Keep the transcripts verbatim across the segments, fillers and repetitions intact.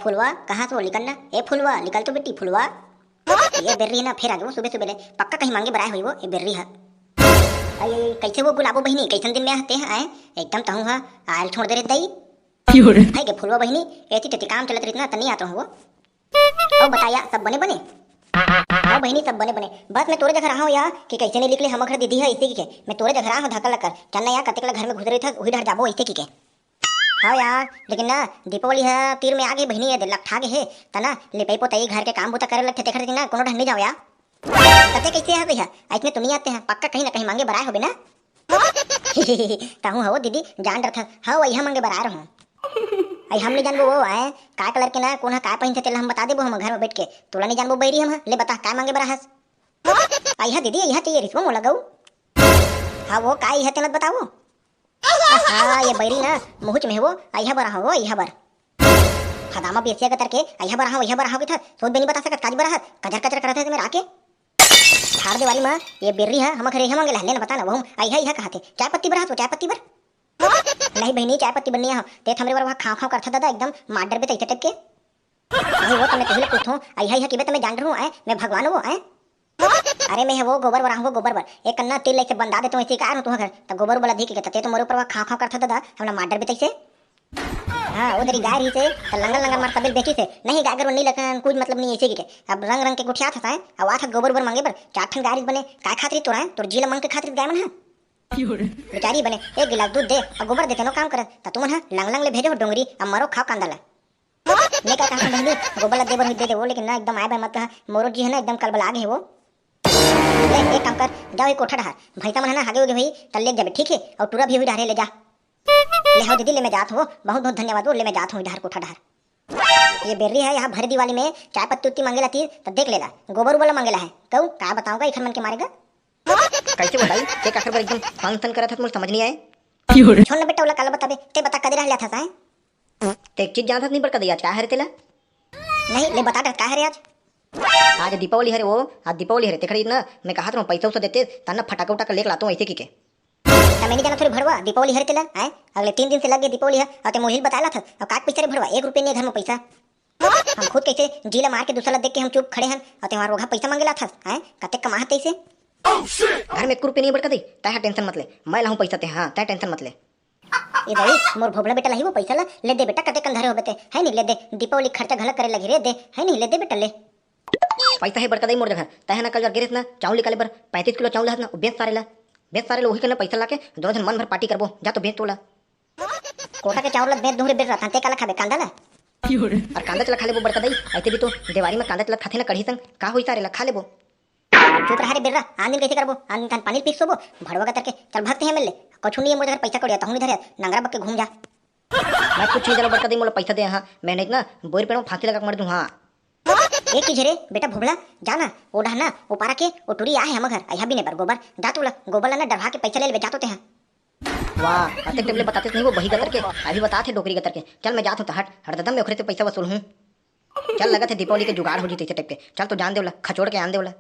फुलवा, कहाँ से वो निकलना? ए फुलवा, निकल तो बेटी, फुलवा। ये बेर्री ना, फेर आगे वो सुबह सुबह ले, पक्का कहीं मांगे बर आए होही वो, ये बेर्री है। अरे, कैसे वो गुलाबो बहिनी, कैसन दिन में आते हैं, आए? एकदम तहूँ हा, आयल छोड़ दे रहे दई। क्यों रे? है के फुलवा बहिनी, एती तेती काम चलत रहिस ना, त नहीं आत रहूं वो। अउ बताया, सब बने बने? हाँ बहिनी, सब बने बने। बस मैं तोरे जघा रहा हूँ यार, कि कैसे नहीं निकले हम घर दीदी है इसे की के। मैं तोरे जघा रहा हूँ धक्का लकर। चल ना यार, कतेक ला घर में घुस रही था, वही डर जाबो इसे की के। हाँ यार, लेकिन ना, दीपावली है तीर में आ गई बहिनी, ये लकठा के है। तना लिपाई पोताई घर के काम बूता करे लगथे, तेखर दिन ना कोनो ढंग नहीं जाओ यार। कते कैसे है भैया? इसमें तो नहीं आते हैं, पक्का कहीं ना कहीं मांगे बर आए होबे ना। तहूँ हवो दीदी, जान रथस, हव, अइहा मांगे बर आए रहूं। अई हम नहीं जानबो वो, आए, का कलर के ना, कोन ह का पहिनथे, तेला हम बता देबो हम घर में बैठ के। तोला नहीं जानबो बैरी हम, ले बता, काय मांगे बर आहस? अइहा दीदी, अइहा चाहिए रिसवा मोला गऊ। हाँ वो, का अइहा तेला बताओ। हाँ, ये बैरी ना, मुहुच में है वो, अइहा बर आहूं वो, अइहा बर। हदामा बेसिया के तरके, अइहा बर आहूं, अइहा बर आहूं के थर, सोच भी नहीं बता सकत, काज बर आहत, कजर कजर करत है मेरा आके। ठाड़ देवारी मा ये बेर्री हा हमर घरे हे मांगे ला, ले ना बता ना, वो हम अइहा अइहा कहाथे। चाय पत्ती बर हा तो चाय पत्ती बर? नहीं बहिनी, चाय पत्ती बर नहीं आहो। ते हमरे बर वहाँ खाव खाव करथा दादा, एकदम मार डरबे तैसे टाइप के। नहीं वो तमे कहिल पूछो, अइहा अइहा किबे तमे जान रहूं आए, मैं भगवान वो आए। अरे मैं हे वो गोबर बर आहूं वो गोबर बर, एक कन्ना तेल लेके बंदा देते ऐसे कार हूं तुहा घर, त गोबर वाला धिक के ते तो मोरे ऊपर वहाँ खाव खाव करथा दादा, हमला मार डरबे तैसे। हाँ, वो तेरी गाय रही से, त लंगर लंगर मार तबेल बेची से। नहीं, गाय गरुवा नहीं लखन, कुछ मतलब नहीं ऐसे की के। अब रंग रंग के गोठियात हस, अब आत हस गोबर बर मांगे बर, चार ठन गाय रही बने, काय खात रही तोरा, तोर जी ला मांग के खात रही गाय मन हा। बेचारी बने, एक गिलास दूध दे, अब गोबर दे तेनो काम करत, त तुमन हा लंग लंग ले भेजो डोंगरी, अब मरो खाओ कांदा ला। मैं का कहत हूँ बहिनी, गोबर ला दे बर हुई दे दे वो, लेकिन ना एकदम आए बर मत कहा, मोरो जी है ना एकदम कलबला गे है वो। ले, एक काम कर, जाओ एक कोठा डहार, भैंसा मन है ना हागे उगे हुई, त ले जाबे, ठीक है, और टूरा भी हुई डहारे ले जा। ले हो दीदी, ले मैं जात हूँ, बहुत बहुत धन्यवाद वो, ले मैं जात हूँ डहार कोठा डहार। ये बेर्री है यहाँ भरी दिवाली में चाय पत्ती उत्ती मांगे ला तीर, त देख लेला, गोबर उबर ला मांगे ला है, कहू का बताऊंगा इखर मन के मारे गा। कैसे बताई, ते काखर बर एकदम फन फन करत हस, मोर समझ नहीं आए। छोड़ ना बेटा, ओला काला बताबे, ते बता कदे रह लिया था साए? ते एक चीज जानत हस नहीं बड़का दई, आज का हरे तेला? नहीं, ले बता डर, का हरे आज? आज दीपावली हरे वो, आज दीपावली हरे, तेखर ना मैं कहत रहूं पैसा उसा देते, तन्ना फटाका उटाका लेके लातो ऐसे की के। त मैं नहीं जाना थोड़ी भड़वा, दीपावली हरे तेला, हैं? अगले तीन दिन से लग गए दीपावली है, और ते मोहिल बताला था, और काट पैसा रे भड़वा, एक रुपये नहीं है घर में पैसा। हम खुद कैसे जी ला मार के दूसरा ला देख के हम चुप खड़े हन, और ते हमार रोघा पैसा मांगे ला था, हैं? कते कमा हते इसे? घर में एक रुपये नहीं बड़का दई, तय टेंशन मत ले, मैं लाहूं पैसा ते, हाँ, तय टेंशन मत ले। ए दाई, मोर भोभला बेटा लाही वो पैसा ला, ले दे बेटा, कते कन धरे होबे ते, है नहीं, ले दे, दीपावली खर्चा घला करे लगी रे, दे, है नहीं, ले दे बेटा, ले। पैसा है बड़का दाई मोर जगह, तहे ना कल जर गिरिस ना, चाउर निकाले बर, पैंतीस किलो चाउर लहत ना, बेच सारे ला, बेच सारे ला, वही करना पैसा लाके, दोनों जन मन भर पार्टी करबो, जा तो बेच तोला। कोटा के चाउर ला बेच दूहरे बेच रहा, ते काला खाबे, कांदा ला? और कांदा चला खा लेबो बड़का दाई, ऐसे भी तो देवारी में कांदा चला खाथे ना कढ़ी संग, का होई सारे ला खा लेबो। चुप रहा रे बेर्रा, आन दिन कैसे करबो? आन दिन तहन पानी पी के सोबो, भड़वा का तरके, चल भागते हैं मिल ले। कछु नहीं है मोर जगह पैसा कौड़ी, तहूँ नहीं धरे, नंगरा बक के घूम जा। मैं कुछ नहीं जानों बड़का दाई, मोला पैसा दे, हाँ, मैं नहीं ना बोर पेड़ में फांसी लगा के मर दूँ, हाँ। एक चीज रे, बेटा भोभला, जा ना, वो डहा ना, वो पारा के, वो टुरी आ है हम घर, अइहा बिने बर गोबर, जा तो ला, गोबर ला ना डरवा के पैसा ले लेबे, जा तो ते हाँ। वाह, अतेक टेम ले बतातेस नहीं वो बही गतर के, अभी बतात हे डोकरी गतर के। चल मैं जात हूँ त हट, हट दादा मैं ओखरे से पैसा वसूल हूँ। चल लगत हे दीपावली के जुगाड़ हो जी तैसे टाइप के। चल तो जान दे ओला, खचोड़ के आन दे ओला।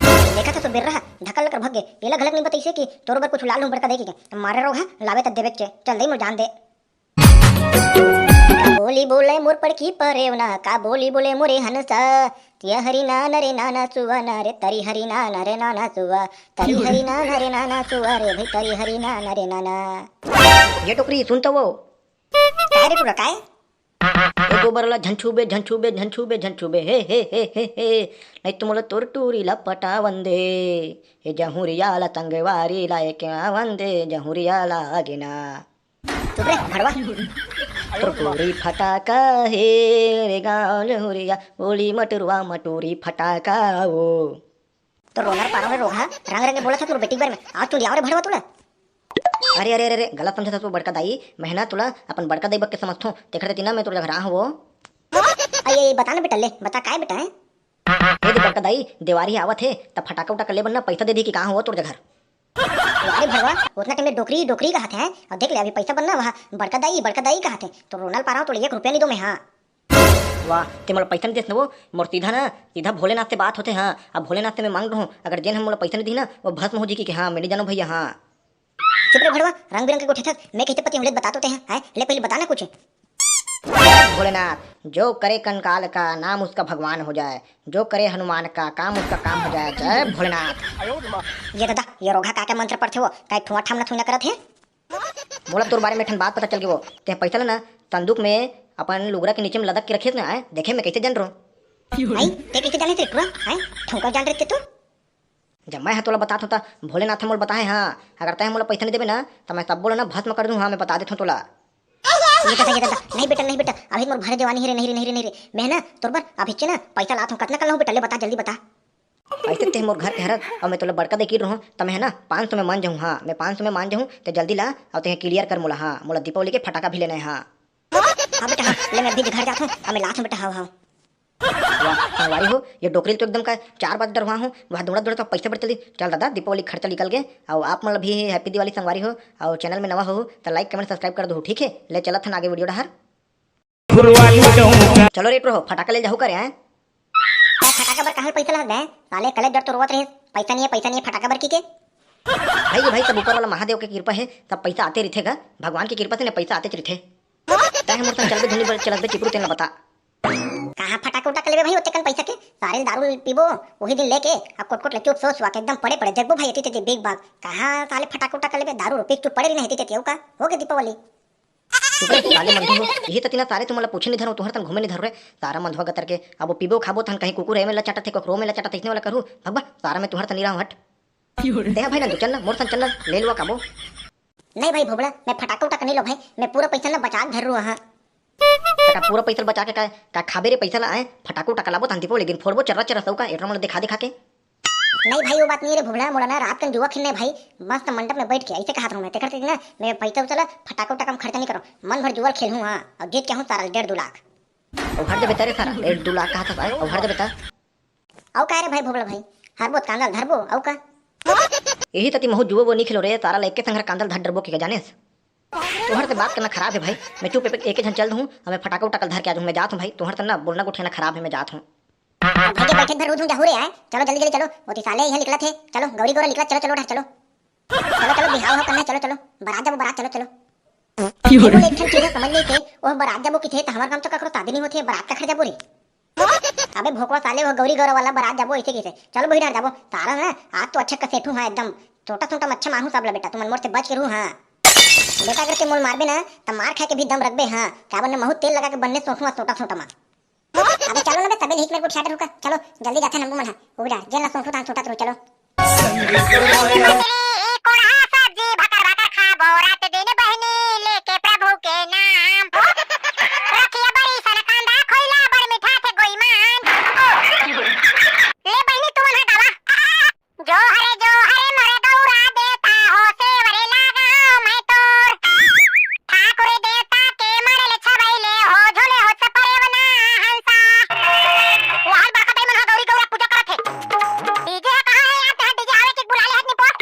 देखा था तो बेर्रा, ढकल कर भग गए। एला घलक नहीं बताइसे कि तोर बर कुछ लाल हूँ बड़का दाई के। मारे रोघा, लावे त देवे के। चल दई मोर जान दे। बोली बोले मोर पड़की परेवना, का बोली बोले मोरे हंसा। तिया हरी ना नरे नाना सुआ ना रे, तरी हरी ना नरे नाना सुआ, तरी हरी ना नरे नाना सुआ रे भाई, तरी हरी ना नरे नाना। ये टोकरी सुन तो वो। काय रे टूरा, काय? ए गोबर ला झन छूबे, झन छूबे, झन छूबे, झन छूबे, हे, हे, हे, हे, हे। नहीं तो मोला तोर टूरी ला पटावन दे। हे जहुरिया ला तंगवारी ला एक आवन दे, जहुरिया ला आगे ना। चुप रे, भड़वा। टुरटुरी फटाका हे रे गाँव जहुरिया, बोली मटुरवा मटुरी फटाका वो। तो रोनर पारो रे रोहा, रंग रंग बोला था तोर बेटी के बारे में। आज तू लियाओ रे भड़वा तोला। अरे, अरे, अरे, अरे, गलत समझा था तू बड़का दाई। मैं ना तोला अपन बड़का दाई बक के समझथों। तेखर तेती ना मैं तोर जगह रहा हूँ वो। अरे, बता ना बेटा, ले, बता काय बेटा है? हे दे बड़का दाई, देवारी आवत हे, त फटाका उटाका ले बर ना पैसा दे दी कि कहाँ हो तोर जगह। अरे भड़वा, उतना टाइम में डोकरी, डोकरी कहत है, और देख ले अभी पैसा बनना वहाँ, बड़का दाई, बड़का दाई कहत है, तो रोनल पारा हूँ, तो एक रुपया नहीं दो मैं, हाँ। वाह, ते मोला पैसा नहीं देस न वो, मोर सीधा ना, सीधा भोलेनाथ से बात होते, हाँ। अब भोलेनाथ से मैं मांग रहूँ, अगर जेन हम मोला पैसा नहीं दी ना, वो भस्म हो जी कि हाँ, मैं नहीं जानों भैया, हाँ। चुप रे भड़वा, रंग बिरंग के गोठे थक, मैं कहते पति हमले बता तो ते हैं, हैं? ले पहले बता ना कुछ। जय भोलेनाथ, जो करे कंकाल का, नाम उसका भगवान हो जाए, जो करे हनुमान का, काम उसका काम हो जाए। जय भोलेनाथ। ये दादा, ये रोगहा का के मंत्र पढ़थे वो, काय ठुआ ठामना थुइना करत हे? मोला तोर बारे में ठन बात पता चल गे वो। ते पैसा ला ना संदूक में अपन लुगरा के नीचे में लदक के रखिस ना, आय? देखे मैं कैसे जन रो। आई, ते कैसे जाने थे पूरा? आय, ठोंका जान रहे थे तू? जब मैं हा तोला बतात हों त भोलेनाथ ह मोला बताए, हाँ, अगर तैं मोला पैसा नहीं देबे ना, त मैं सब्बो ला ना भस्म कर दूं, हाँ, मैं बता देत हों तोला। ये दादा, ये दादा, नहीं बेटा, नहीं बेटा, अभी मोर भरे जवानी हे रे, नहीं रे, नहीं रे, नहीं रे। मैं ना तोर बर अभी चे ना पैसा लात हों, कतना कर लाहूं बेटा, ले बता, जल्दी बता। ऐसे ते मोर घर के हरत, और मैं तोला बड़का दे किर रहूं, त मैं है ना पाँच सौ में मान जाऊं, हाँ, मैं पाँच सौ में मान जाऊं, ते जल्दी ला, और ते क्लियर कर मोला, हाँ, मोला दीपावली के फटाका भी लेना है, हाँ। हाँ बेटा, हाँ, ले मैं अभी घर जात हों, और मैं लात हों बेटा, हाँ, हाँ। वाह, संगवारी हो, ये डोकरी ल तो एकदम का चार बार डरवा हो, वह दौड़त दौड़त पैसा बढ़ चली। चल दादा, दीपावली खर्चा निकल गए। और आप मन ल भी happy दिवाली संगवारी हो, और channel में नवा हो त like, comment, subscribe कर दो, ठीक है? ले चलत हन आगे video डहर। चलो रे टोहो, फटाका ले जाहू करे आए। ए, फटाका बर कहाँ ले पैसा लात बे? साले कले जड़ तो रोवत रहे, पैसा नहीं है, पैसा नहीं है, फटाका बर की के? भाई रे भाई, सब ऊपर वाला महादेव के कृपा है, सब पैसा आते रहिथे गा, भगवान की कृपा से ने पैसा आते रहिथे। तैं मोर संग चलबे धुनी बर चलत बे चिपरू, तेन ल बता। कहाँ फटाका उटाका लेबे भाई, ओतेकन पैसा के? सारे ल दारू पीबो, वही दिन लेके अब कोट कोट ले चुप सो सुआ के एकदम पड़े पड़े देखबो भाई, एती तेती बिग बाग। कहाँ साले फटाका उटाका लेबे, दारू रोपी चुप पड़े रही नहीं, एती तेती, का हो गए दीपावली। चुप रे, साले मंदू हो, यही तती ना सारे तुमन ला पूछे नहीं धरो, तुहर तन घूमे नहीं धरो रे, सारा मंदुआ गतर के। अब वो पीबो खाबो तहन कहीं कुकुर एमे ला चाटत हे, कोकरो एमे ला चाटत हे, इसने वाला करू, भगबा, सारा मैं तुहर तन नहीं रहूं, हट। दे भाई नंदू, चल ना, मोर संग चल ना, ले लुआ खाबो। नहीं भाई भोबड़ा, मैं फटाका उटाका नहीं लो भाई, मैं पूरा पैसा ना बचा के धर रू हाँ। का पूरा पैसा बचा के का, का खाबे रे पैसा ला आए? फटाका उटाका लाबो तहन दीपावली दिन फोड़बो चर्रा चर्रा सौका, एटरा मन ला देखा देखा के। नहीं भाई, वो बात नहीं है रे भोबड़ा, मोला ना रात कन जुआ खेलना है भाई, मस्त मंडप में बैठ के, ऐसे कहा था मैं, तेकर से ना, मैं पैसा उसा ला फटाका उटाका में खर्चा नहीं करो, मन भर जुआ खेलूँ हाँ, और जीत के हूँ सारा डेढ़ दो लाख। और हर जब बेटा रे सारा, डेढ़ दो लाख कहा था भाई, और हर जब बेटा। अउ का रे भाई भोबड़ा भाई, हरबो त कांदा ल धरबो, अउ का? यही तती महू जुओ वो नहीं खेलो रे, तारा ला एके संघरा कांदा ल धर डरबो के जानेस? तोहर से बात करना खराब है भाई, मैं चुप एक, एक झन चल दूँ, हमें फटाका उटाका ल धर के आ जाऊँ, मैं जात हूँ भाई, तोहर से ना बोलना गोठियाना खराब है, मैं जात हूँ। भैया बैठे भर रोज हूँ जाहू रे आए, चलो जल्दी जल्दी चलो, ओती साले यहाँ निकलत हे, चलो गौरी गौरा निकलत, चलो चलो उठा चलो। चलो चलो बिहाव हो करना, चलो चलो, बारात जाबो बारात, चलो चलो। क्यों रे? एक ठन चीज समझ नहीं के, ओह बारात जाबो किथे, त हमर गाँव तो ककरो शादी नहीं होथे, बारात काखर जाबो रे। अबे भोकवा साले, वो गौरी गौरा वाला बारात जाबो ऐसे कैसे? चलो बहिरा जाबो। तारा ना, आज तो अच्छा कसेठू हाँ एकदम। छोटा छोटा मच्छा मारू सब ला बेटा, तुमन मोर से बच के रहू हाँ। बेटा अगर ते मोल मारबे ना, त मार खाए के भी दम रखबे हाँ। काबर ने महू तेल लगा के बनने सोचू हाँ छोटा छोटा मा। अबे चलो ना बे, तबे लीक मेरे को छाट रुका। चलो जल्दी जाथे नंबू मन हा। उबिरा जेल ला सोचू तान छोटा रो चलो। कोढ़ा सब्जी भकर भकर खाबो, रात दिन बहिनी लेके प्रभु के नाम। रखिया बड़ी सन कांदा खोइला, बड़ मीठा थे गोई मान। ले बहिनी, तुमन हा गावा। जो हरे जो हरे मोरे गौरा देवता हो, सेवरे लागा मैं तोर। ठाकुर देवता के मड़ल छबैले हो, झोले हो सपरेवना हंसा। वाहल बड़का दाई मन हा गौरी गौरा पूजा करत हे। DJ हा कहाँ हे यार? तहाँ DJ आवे के बुला ले हत निपोर।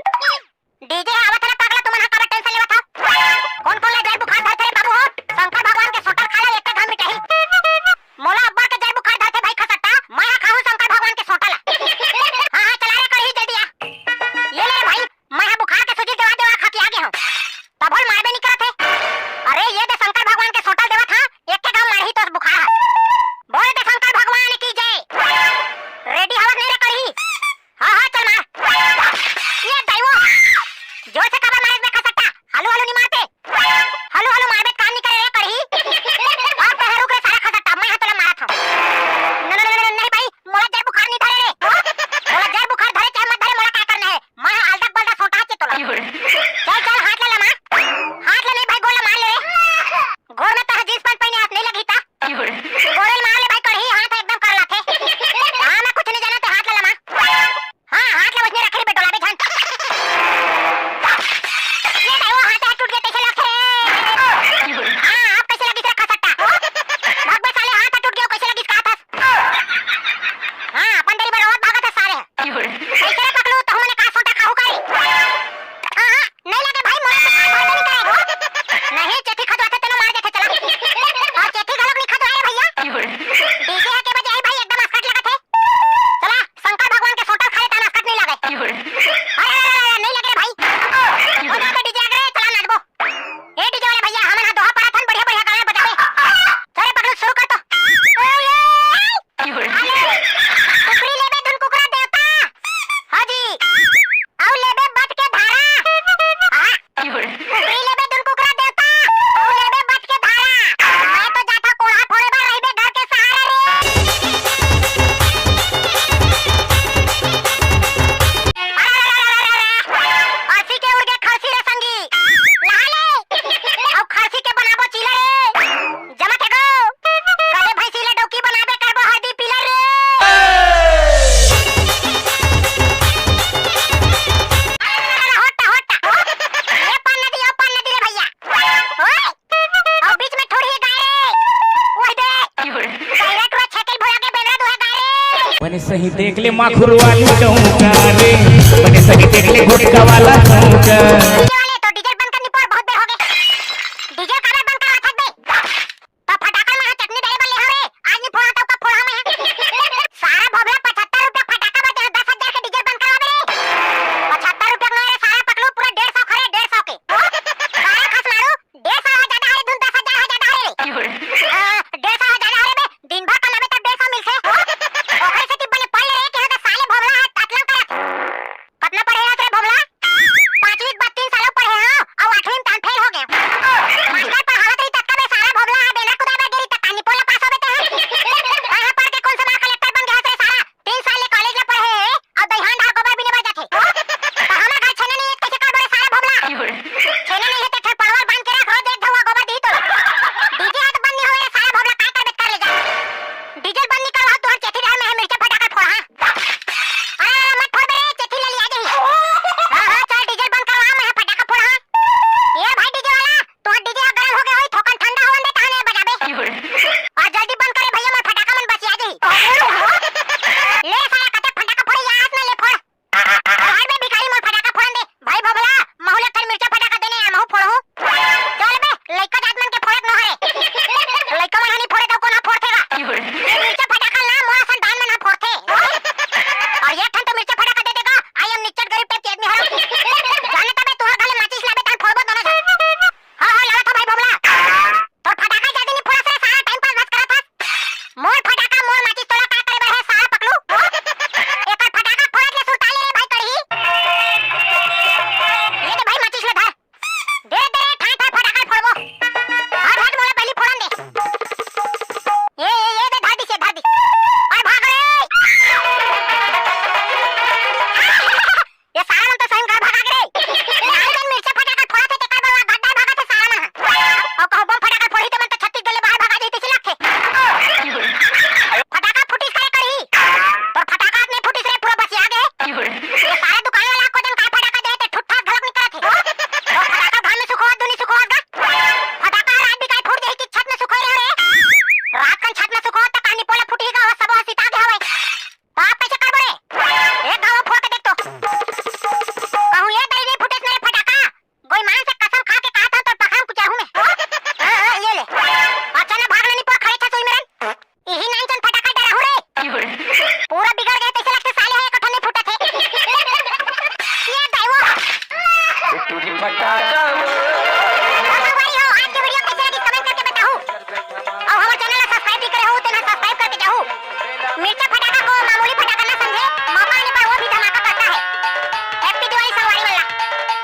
बने सही देख ले माखुर वाली डौका रे, बने सही देख ले गुटका वाला डौका।